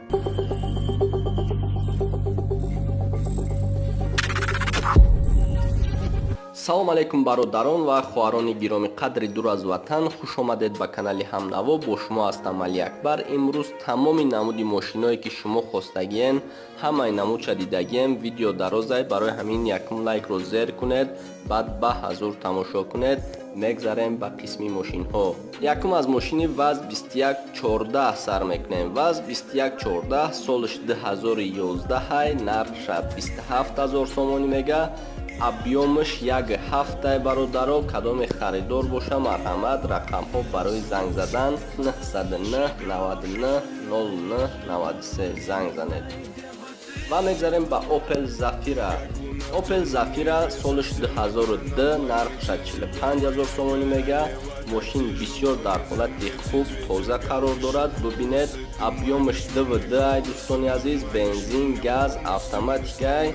Салом алейкум, бародарон ва хоҳарони гиромӣ қадри дур аз ватан. Хуш омадед ба канали Ҳамнаво. Бо шумо ҳастам Алиакбар. Имрӯз тамоми намуди мошиное, ки шумо хостагиен, ҳамаи намудша дидагием. Видео дарозай, барои ҳамин якум лайкро зер кунед, баъд ба ҳазур тамошо кунед. Мегзарем ба қисми мошинҳо. Якум аз мошини ВАЗ 2114 сар мекунем. ВАЗ 2114, солаш 2011, нархша 27 000 сомонӣ мега, объём аш 1,7. Бародаро, кадоме харидор боша, марҳамат. Рақамҳо барои занг задан 909 99 09 93, занг занед. Ва мегзарем ба Opel Zafira. Opel Zafira, солаш 2002, нархша 45 000 сомонӣ мега. Мошин бисёр дар ҳолати хуб, тоза қарор дорад. Бубинед, объём аш 2,2 ай. Дӯстони азиз, бензин, газ, автоматикай.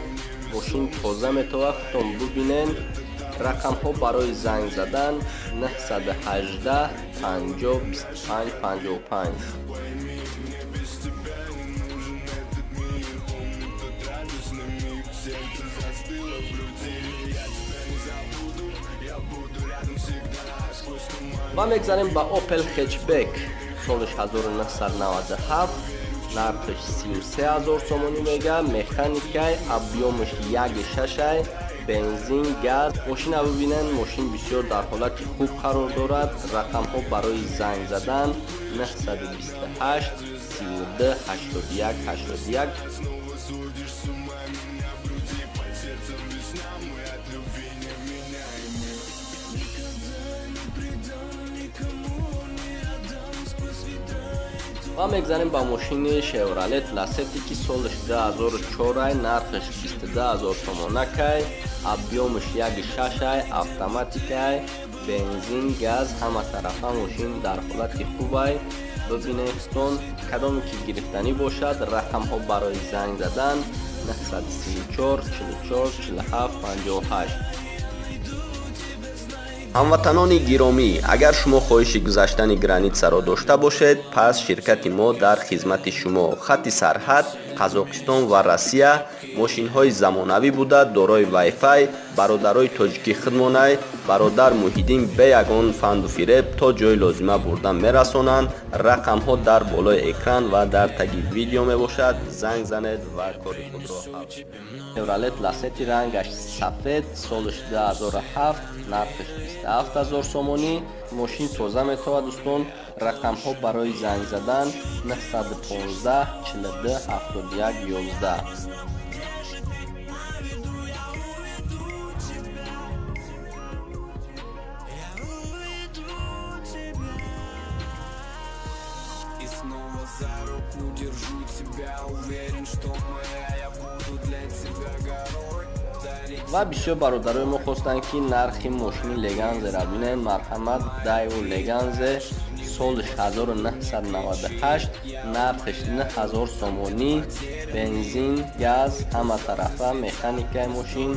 Мошин тоза метавад, худтон бубинен. Рақамҳо барои занг задан 918 50 25 55. Ва мегзарем ба Opel Hatchback, солаш 1997, нархаш 33 000 сомонӣ мега, механикай, объём аш 1,6, бензин, газ. Мошина бибинен, мошин бисёр дар ҳолати хуб қарор дорад. Рақамҳо барои занг задан 928 32 81 81. Ва мегзарем ба мошини Chevrolet Lacetti, ки солаш 2004, нархаш 22 000 сомонакай, объём аш 1,6, автоматикай, бензин, газ, ҳама тарафа мошин дар ҳолати хубай. Бибинед, дӯстон, кадоме ки гирифтанӣ бошад, рақамҳо барои занг задан 934 44 47 58. Ҳамватанони гиромӣ, агар шумо хоҳиши гузаштани граница ро дошта бошед, пас ширкати мо дар хизмати шумо. Хатти сарҳад Қазоқистон ва Россия мошинҳои замонавӣ буда, дорои вайфай, бародарои тоҷикӣ хидмонай. Бародар Муҳиддин бе ягон фанду фиреб то ҷои лозима бурда мерасонанд. Рақамҳо дар болои экран ва дар таги видео мебошад. Занг занед ва кори худро ҳал. Chevrolet Lacetti, рангаш сафед, солаш 2007, нархаш 27 000 сомонӣ. Мошин тоза метавад, дӯстон. Рақамҳо барои занг задан 915 42 71 11. И снова за руку держу тебя. Уверен, что моя, я буду для тебя горой. Дарить Ва бисёр бародарои мо хостанд, ки нархи мошини Леганзера бинем. Марҳамат, Дайву Леганзе, солаш 1998, нархаш 9000 сомонӣ, бензин, газ, ҳама тарафа механикаи. Мошин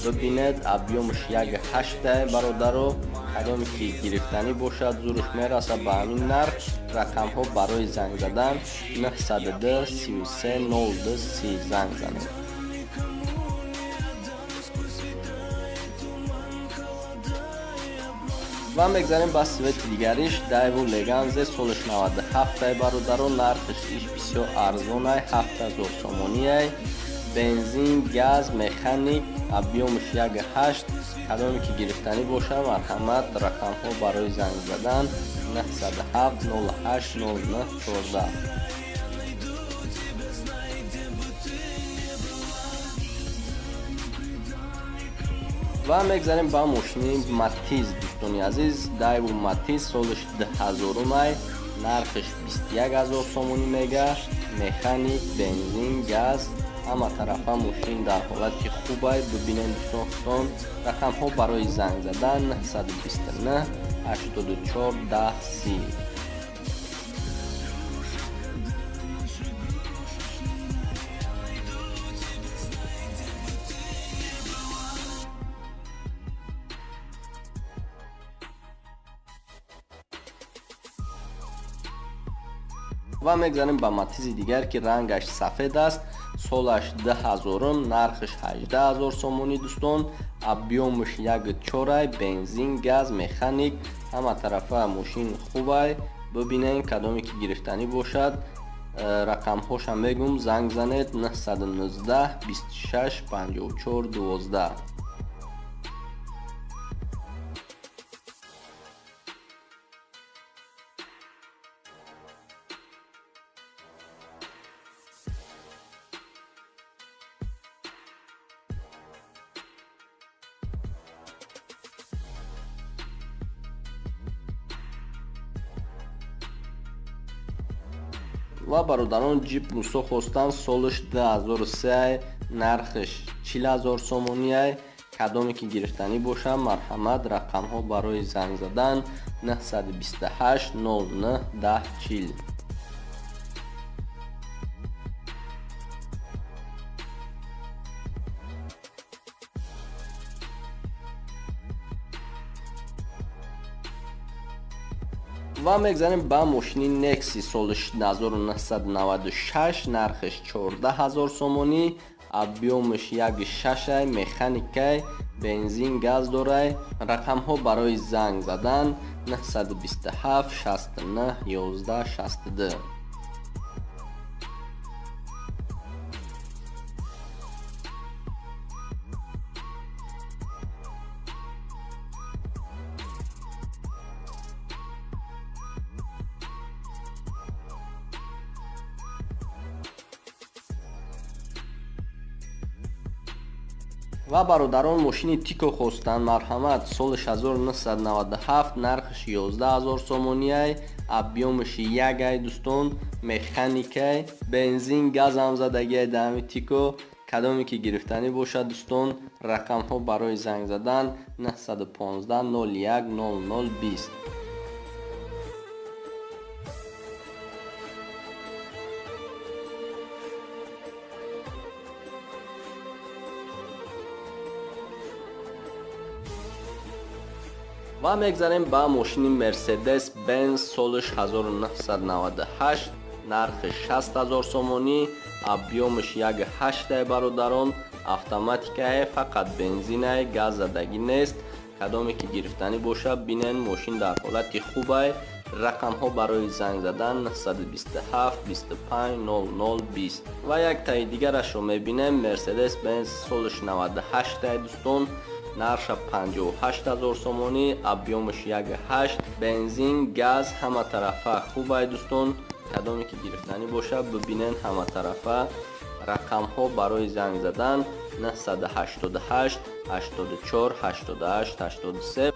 бибинед, объём аш 1,8. Бародаро, кадоме ки гирифтанӣ бошад, зурш мерасад ба ҳамин нарх. Рақамҳо барои занг задан 902 33 02 30, занг занед. Ва мегзарем ба цвет и дигариш, Дайву Леганзе, солаш 97. Бародаро, нархаш иш бисёр арзонай, 7000 сомониай, бензин, газ, механик, объём аш 1,8. Кадоме ки гирифтанӣ боша, марҳамат. Рақамҳо барои занг задан 907 08 09 14. Ва мегзарем ба мошини Матиз. Дӯстони азиз, Дайву Матиз, солаш 2000, нархаш 21 000 сомонӣ мега, механик, бензин, газ, ҳама тарафа мошин дар ҳолати хубай. Бибинед, дӯстон, худтон. Рақамҳо барои занг задан 929 84 10 30. Ва мегзарем ба Матизи дигар, ки рангаш сафед аст, солаш 2000, нархаш 18 000 сомонӣ, дӯстон. Объём аш 1,4, бензин, газ, механик, ҳама тарафа мошин хубай. Бибинем, кадоме ки гирифтанӣ бошад, рақамҳоша мегум, занг занед: 919 26 54 12. Ва бародарон, Ҷип Мусо хостан, солаш 2003, нархаш 40 000 сомониай. Кадоме ки гирифтанӣ бошад, марҳамат, рақамҳо барои занг задан: 928 09 10 40. Ва мегзарем ба мошини Некси, соли 1996, нархаш 14 000 сомонӣ, объём аш 1,6, механикай, бензин, газ дорай. Рақамҳо барои занг задан: 927 69 11 62. Ва бародарон, мошини Тико хостанд, марҳамат, соли 1997, нархаш 11 000 сомониай, объём аш 1, дӯстон, механикай, бензин, газ ҳам задагиай даҳами Тико. Кадоме ки гирифтанӣ бошад, дӯстон, рақамҳо барои занг задан: 915 01 00 20. Ва мегзарем ба мошини Мерседес Бенз, солаш 1998, нархи 60 000 сомонӣ, объём аш 1,8, бародарон, автоматикае, фақат бензинае, газ задагӣ нест. Кадоме ки гирифтанӣ бошад, бинен, мошин дар ҳолати хубай. Рақамҳо барои занг задан: 927 25 00 20. Ва як таи дигарашро мебинем: Мерседес Бенз, солаш 98, дӯстон, нарха 58 000 сомонӣ, объём аш 1,8, бензин, газ, ҳама тарафа хубай, дӯстон. Кадоме ки гирифтанӣ бошад, бибинен ҳама тарафа. Рақамҳо барои занг задан: 988 84 88 83.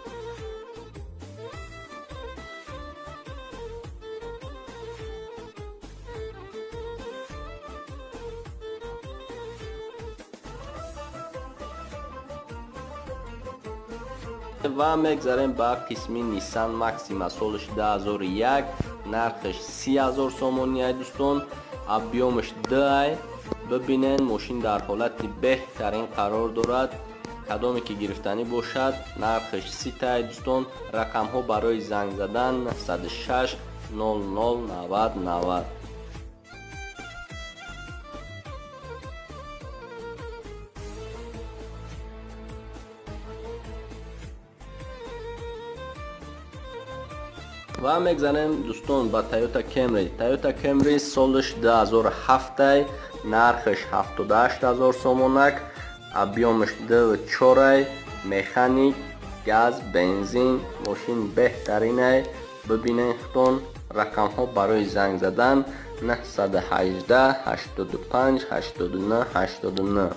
Ва мегзарем ба қисми Nissan Maxima, солаш 2001, нархаш 30 000 сомонӣ, дӯстон, объём аш 2. Бибинен, мошин дар ҳолати беҳтарин қарор дорад. Кадоме ки гирифтанӣ бошад, нархаш 30, дӯстон. Рақамҳо барои занг задан: 906 00 90 90. Ва мегзанем, дӯстон, ба Toyota Camry. Toyota Camry, солаш 2007, нархаш 78 000 сомонак, объём аш 2,4, механик, газ, бензин, мошин беҳтаринай. Бибинен худтон. Рақамҳо барои занг задан: 918 85 89 89.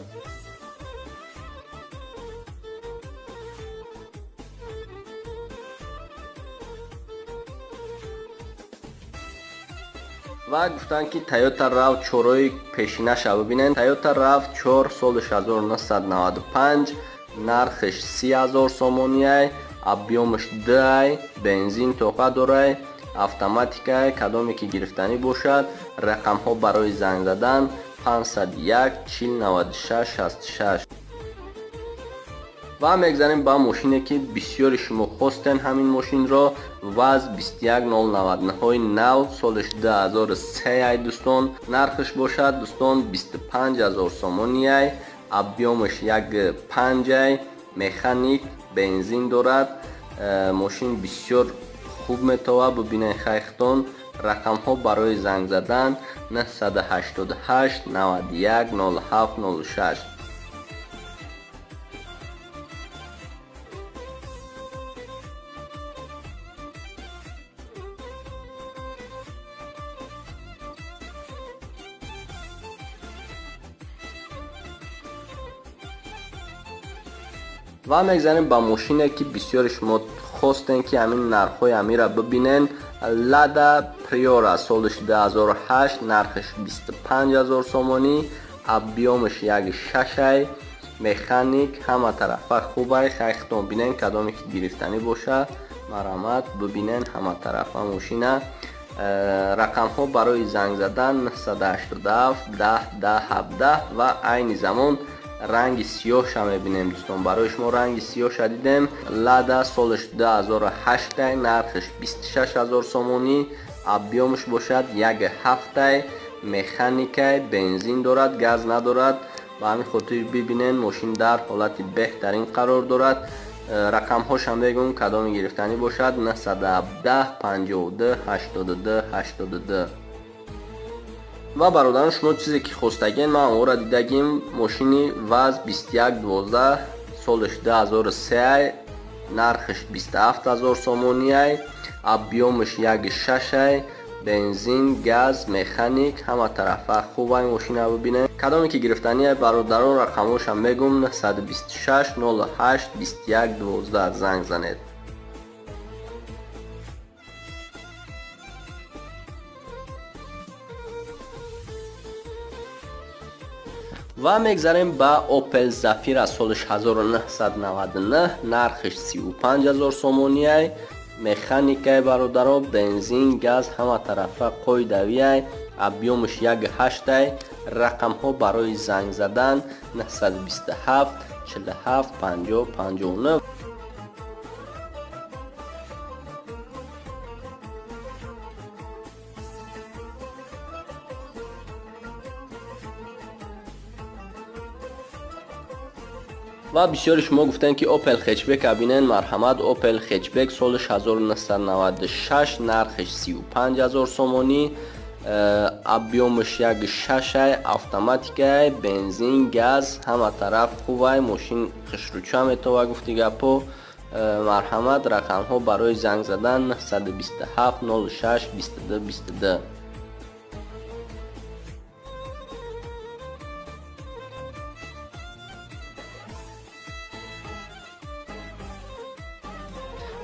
Ва гуфтанд, ки Toyota RAV 4-ои пешинаша бибинен. Toyota RAV 4, соли 1995, нархаш 30 000 сомониай, объём аш 2, бензин тоқа дорай, автоматикай. Кадоме ки гирифтанӣ бошад, рақамҳо барои занг задан: 501 40 96 66. Ва мегзарем ба мошине ки бисёри шумо хостен ҳамин мошинро. ВАЗ 21099 нав, солиш 2003 ай дӯстон. Нархш бошад дӯстон 25000 сомонӣ ай, объёмаш 1.5 ай, механик, бензин дорад. Мошин бисёр хуб метова, бибинед хайхтон. Рақамҳо барои занг задан 988 91 07 06. Ва мегзарем ба мошине ки бисёри шумо хостен ки ҳамин нархҳои ҳамира бибинен. Лада Приора, солиш 2008, нархш 25000 сомонӣ, объёмаш 1.6 ай, механик, ҳама тарафа хубай. Хайхтон бинен, кадоме ки гирифтанӣ боша марҳамат, бибинен ҳама тарафа мошина. Рақамҳо барои занг задан 987 10 10 17. Ва айни замон ранги сиёҳша мебинем дӯстон, барои шумо ранги сиёҳша дидем. Лада, солиш 2008, нархш 26000 сомонӣ, объёмаш бошад 1.7, механикай, бензин дорад, газ надорад. Ба ҳамин хотир бибинен, мошин дар ҳолати беҳтарин қарор дорад. Рақамҳошам мегӯм, кадоме гирифтанӣ бошад 917 52 82 82. Ва бародарон, шумо чизе ки хостагем ман онро дидагим. Мошини ВАЗ 2112, солиш 2003, нархш 27000 сомонӣ ай, объёмаш 1.6 ай, бензин, газ, механик, ҳама тарафа хубай. Мошина бибинем, кадоме ки гирифтанӣ бародарон, рақамҳошам мегӯм 926 08 21 12, занг занед. Ва мегзарем ба Opel Zafira, солиш 1999, нархш 35000 сомонӣ ай, механикай бародаро, бензин, газ, ҳама тарафа қоидавӣ ай, объёмаш 1.8 ай. Рақамҳо барои занг задан 927 47 50 59. Ва бисёри шумо гуфтанд ки Opel Hatchback бинен, марҳамат. Opel Hatchback, солиш 1996, нархш 35000 сомонӣ, объёмаш 1.6 ай, автоматикай, бензин, газ, ҳама тараф хубай. Мошин хушрӯча метова, гуфти гапо. Марҳамат, рақамҳо барои занг задан 927 06 22 22.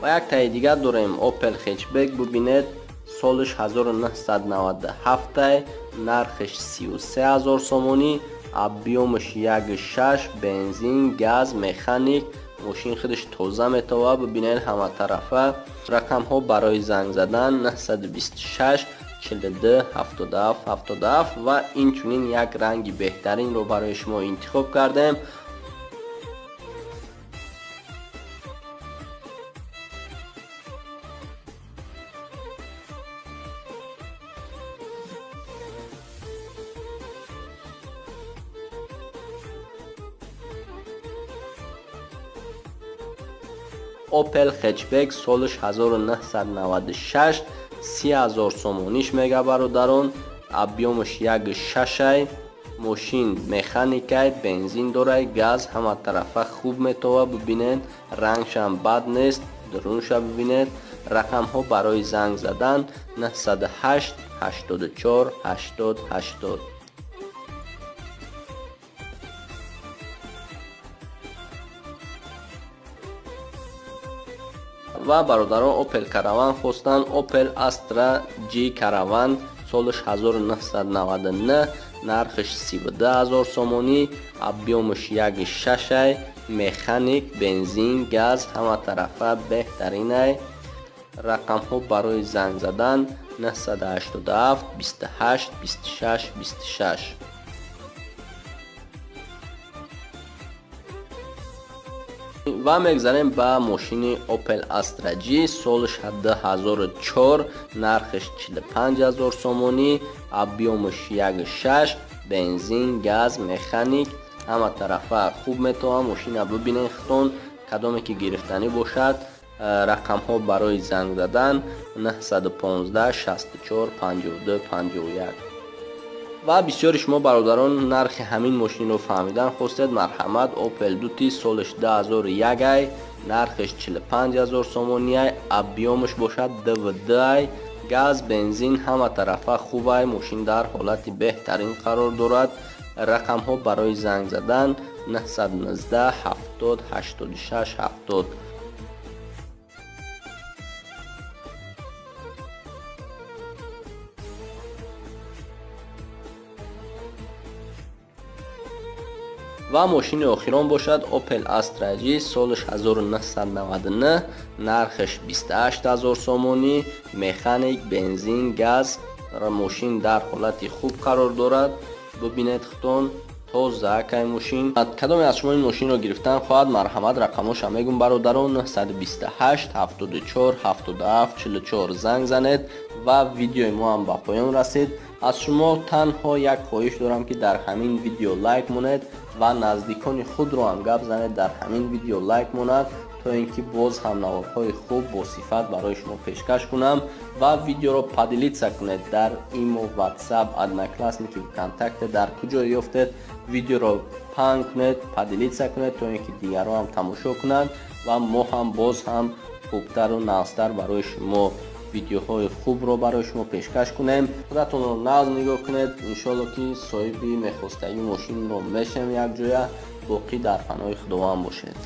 Ва як таи дигар дорем Opel Hatchback, бубинед, солиш 1997, нархш 33000 сомонӣ, объёмаш 1.6, бензин, газ, механик, мошин худаш тоза метова, бубинед ҳама тарафа. Рақамҳо барои занг задан 926 42 77 77. Ва инчунин як ранги беҳтаринро барои шумо интихоб кардем. Opel Hatchback, солиш 1996, 30000 сомониш мега бародарон, объёмаш 1.6 ай, мошин механикай, бензин дорай, газ, ҳама тарафа хуб метова, бибинед, рангшам бад нест, дурунша бибинед. Рақамҳо барои занг задан 908 84 80 80. Ва бародарон Opel Caravan хостанд. Opel Astra G Caravan, солиш 1999, нархш 32000 сомонӣ, объёмаш 1.6 ай, механик, бензин, газ, ҳама тарафа беҳтаринай. Рақамҳо барои занг задан 987 28 26 26. Ва мегзарем ба мошини Opel Astra G, солаш 2004, нархаш 45 000 сомонӣ, объём аш 1,6, бензин, газ, механик, ҳама тарафа хуб метавон. Мошина бибинед худтон, кадоме ки гирифтанӣ бошад, рақамҳо барои занг задан 915 64 52 51. Ва бисёри шумо бародарон нархи ҳамин мошинро фаҳмидан хостед. Марҳамат, Opel 2T, солаш 2001 ай, нархаш 45 000 сомониай, объём аш бошад 2,2 ай, газ, бензин, ҳама тарафа хубай, мошин дар ҳолати беҳтарин қарор дорад. Рақамҳо барои занг задан 919 70 86 70. Ва мошини охирон бошад Opel Astra G, солаш 1999, нархаш 28 000 сомонӣ, механик, бензин, газ, мошин дар ҳолати хуб қарор дорад. Бибинед худтон, тоза кай мошин. Кадоме аз шумо ин мошинро гирифтан хоҳад, марҳамат, рақамоша мегум, бародарон: 928 74 77 44 занг занед. Ва видеои мо ҳам ба поён расид. Аз шумо танҳо як хоҳиш дорам, ки дар ҳамин видео лайк монед ва наздикони худро ҳам гап занед, дар ҳамин видео лайк монад, то ин ки боз ҳам наворҳои хуб бо сифат барои шумо пешкаш кунам. Ва видеоро поделиться кунед дар Имо, Ватсап, Одноклассники, Вконтакте, дар куҷо ёфтед, видеоро паҳн кунед, поделиться кунед, то ин ки дигарон ҳам тамошо кунанд ва мо ҳам боз ҳам хубтару нағзтар барои шумо видеоҳои хубро барои шумо пешкаш кунем. Худатонро нағз нигоҳ кунед. Иншоалло, ки соҳиби мехостагӣ мошинро мешавем якҷоя. Боқӣ дар паноҳи Худованд бошед.